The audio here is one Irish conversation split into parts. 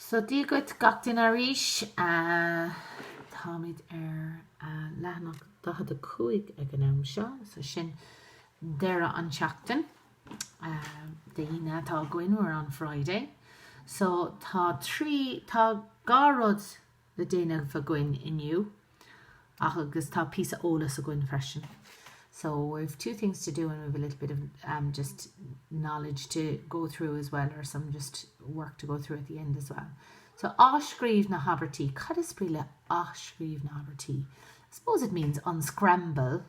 So Dia dhuit gach duine arís. Táimid ar leathanach 45 ag an am seo, so sin deireadh an tseachtain. Dé hAoine atá againn, we're on Friday. So tá trí, tá dhá rud le déanamh againn inniu ach agus tá píosa eolas againn freisin. So we've two things to do and we've a little bit of um, just knowledge to go through as well or some just work to go through at the end as well. So athscríobh na habairtí, cad is brí le athscríobh na habairtí? I suppose it means unscramble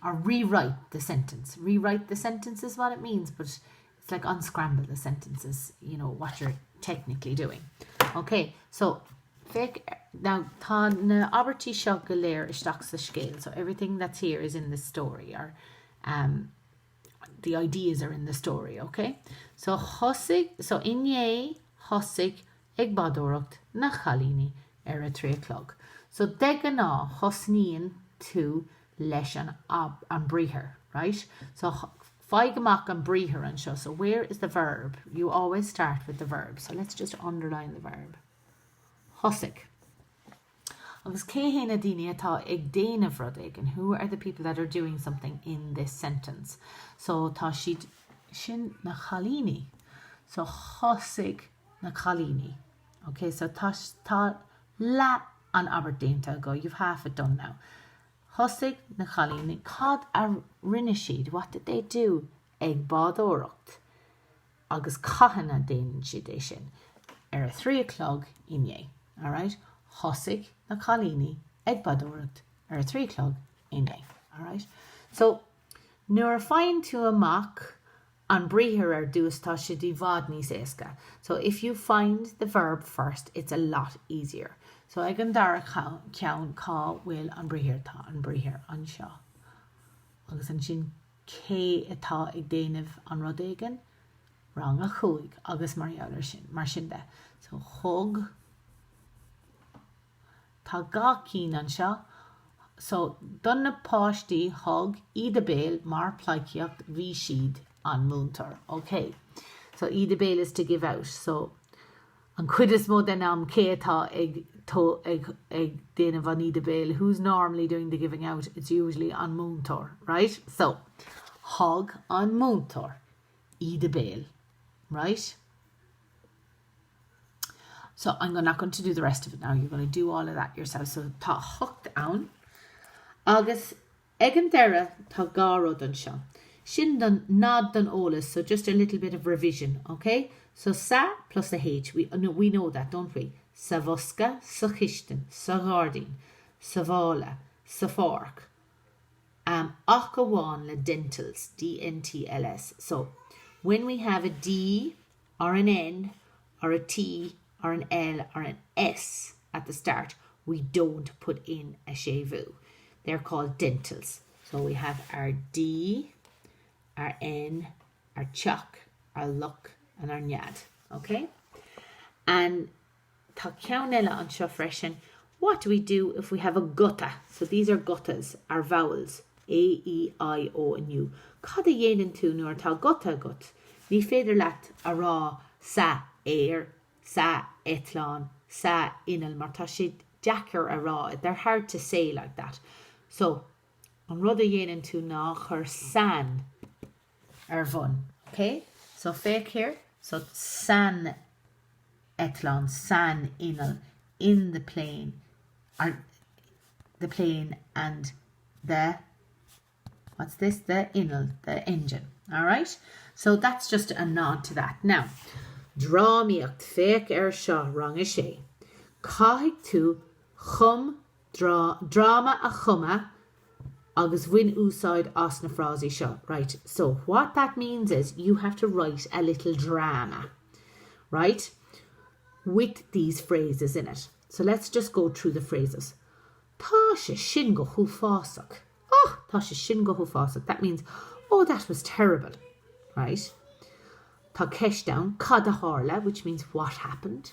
or rewrite the sentence. Rewrite the sentence is what it means, but it's like unscramble the sentences, you know, what you're technically doing. Okay, so féach now tá na abairtí seo go léir isteach sa scéal, so everything that's here is in the story or um, the ideas are in the story, okay? So thosaigh, so inné thosaigh ag bádóireacht na cailíní ar a trí a chlog. So de ghnáth thosnaíonn tú leis an an briathar, right? So faigh amach an briathar anseo. So where is the verb? You always start with the verb. So let's just underline the verb. Thosaigh. Agus cé hé na daoine atá ag déanamh rud éigin? Who are the people that are doing something in this sentence? So tá siad sin na cailíní. So thosaigh na cailíní. Ok, so tá, tá leath an abairt déanta agat, you've half it done now. Thosaigh na cailíní, cad a rinne siad? What did they do? Ag bádóireacht. Agus cathain a déanann siad é sin? Ar a trí a chlog inné. Alright? Thosaigh na cailíní ag bádóireacht ar a trí a chlog inné. Alright? So, nuair a faigheann tú amach an briathar ar dtús tá sé i bhfad níos éasca. So if you find the verb first it's a lot easier. So ag an dara ceann cá bhfuil an briathar? Tá an briathar anseo. Agus ansin cé atá ag déanamh an rud éigin? Rang a chúig agus mar gheall ar sin, mar sin de. So thug. Tá dhá cinn anseo. So, do na páistí thug íde béil mar pleidhcíocht bhí siad an múinteoir. Ok. So, íde béil is to give out. So, an chuid is mó den am cé atá ag ag ag déanamh an íde béil? Who's normally doing the giving out? It's usually an múinteoir, right? So, thug an múinteoir íde béil, right? So I'm not going to do the rest of it now. You're going to do all of that yourself. So tá hocht ann. Agus ag an deireadh tá dhá rud anseo. Sin don nod don eolas, so just a little bit of revision, okay? So sa plus a H, we, no, we know that, don't we? Sa bhosca, sa chistin, sa ghairdín, sa mhála, sa pháirc. Um, ach amháin le dentals, D-N-T-L-S. So when we have a D or an N or a T or an L or an S at the start, we don't put in a séimhiú. They're called dentals. So we have our D, our N, our teach, our luch and our nead. Okay? And Tá ceann eile anseo freisin, what do we do if we have a guta? So these are gutas, our vowels, A, E, I, O and U. Cad a dhéanann tú nuair atá guta agat? Ní féidir leat a rá sa aer, sa eitleán, sa inneall mar tá sé deacair a rá, they're hard to say like that. So an rud a dhéanann tú ná cuir san ar bun. Ok? So féach here, so san eitleán, san inneall, in the plane, or the plane and the, what's this, the inneall, the engine. Alright? So that's just a nod to that. Now, drámaíocht, féach ar seo, rang a sé. Caithfidh tú chum dráma a chumadh agus bhain úsáid as na frásaí seo. Right, so what that means is you have to write a little drama, right, with these phrases in it. So let's just go through the phrases. Tá sé sin go huafásach. Oh, tá sé sin go huafásach. That means, oh, that was terrible, right? Tá ceist ann, cad a tharla, which means what happened.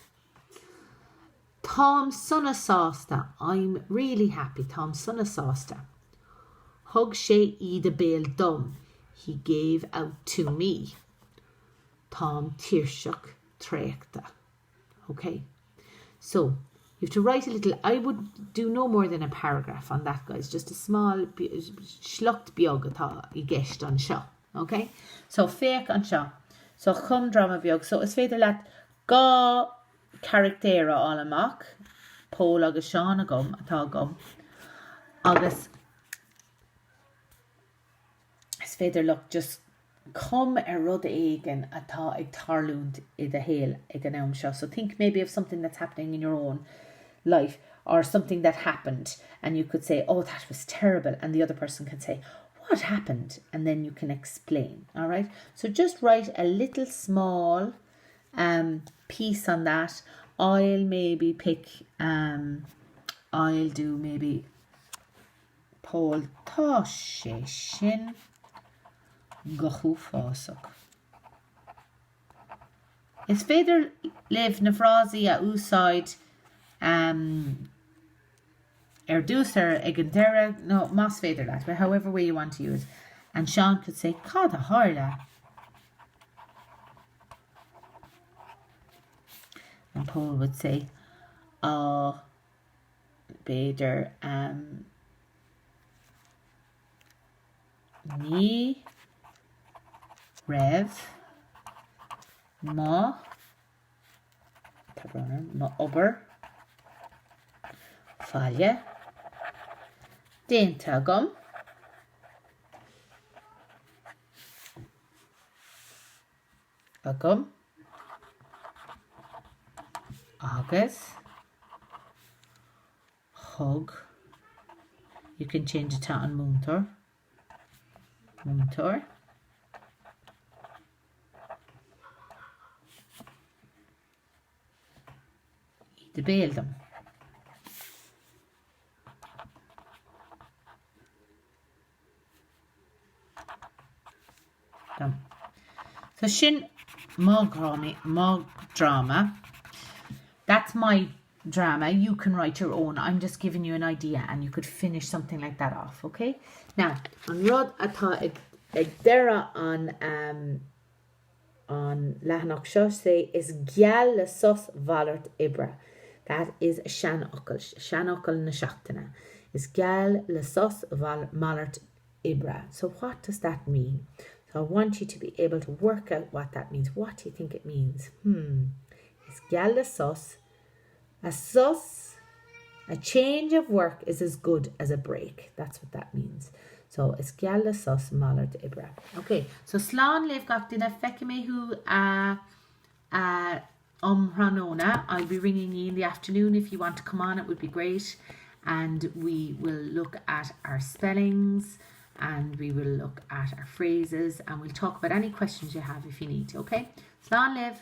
Táim sona sásta, I'm really happy, táim sona sásta. Thug sé íde béil dom, he gave out to me. Táim tuirseach traochta. Okay. So, you have to write a little, I would do no more than a paragraph on that guys, just a small sliocht beag atá i gceist anseo. Ok? So féach anseo. So cum dráma beag. So is féidir leat 2 carachtar a fháil amach, Pól agus Seán agam, atá agam, agus is féidir leat just cum ar rud éigin atá ag tarlúint i do shaol ag an am seo. So think maybe of something that's happening in your own life or something that happened and you could say, oh, that was terrible. And the other person can say, what happened? And then you can explain, all right? So just write a little small um, piece on that. I'll maybe pick, um, I'll do maybe Pól Tá sé sin go huafásach. Is féidir libh na frásaí a úsáid um, ar dtús ar ag an deireadh nó más féidir leat, but however way you want to use. And Sean could say cad a tharla? And Paul would say, ah, b'fhéidir um, ní raibh mo tá brón orm, mo obair bhaile déanta agam. agam agus thug you can change it to an múinteoir múinteoir íde béil dom. Dom. So sin mo dhráma, mo dráma. That's my drama. You can write your own. I'm just giving you an idea and you could finish something like that off, okay? Now, an rud atá ag, ag deireadh an, um, an leathanach seo, say, is geall le sos malairt oibre. That is a seanfhocal, seanfhocal na seachtaine. Is geall le sos malairt oibre. So what does that mean? So I want you to be able to work out what that means. What do you think it means? Hmm. Is geall le sos. A sos, a change of work is as good as a break. That's what that means. So is geall le sos malairt oibre. Ok, so slán libh gach duine, feicfidh mé thú uh, uh, um tráthnóna. I'll be ringing you in the afternoon if you want to come on, it would be great. And we will look at our spellings and we will look at our phrases and we'll talk about any questions you have if you need, okay? Slán libh!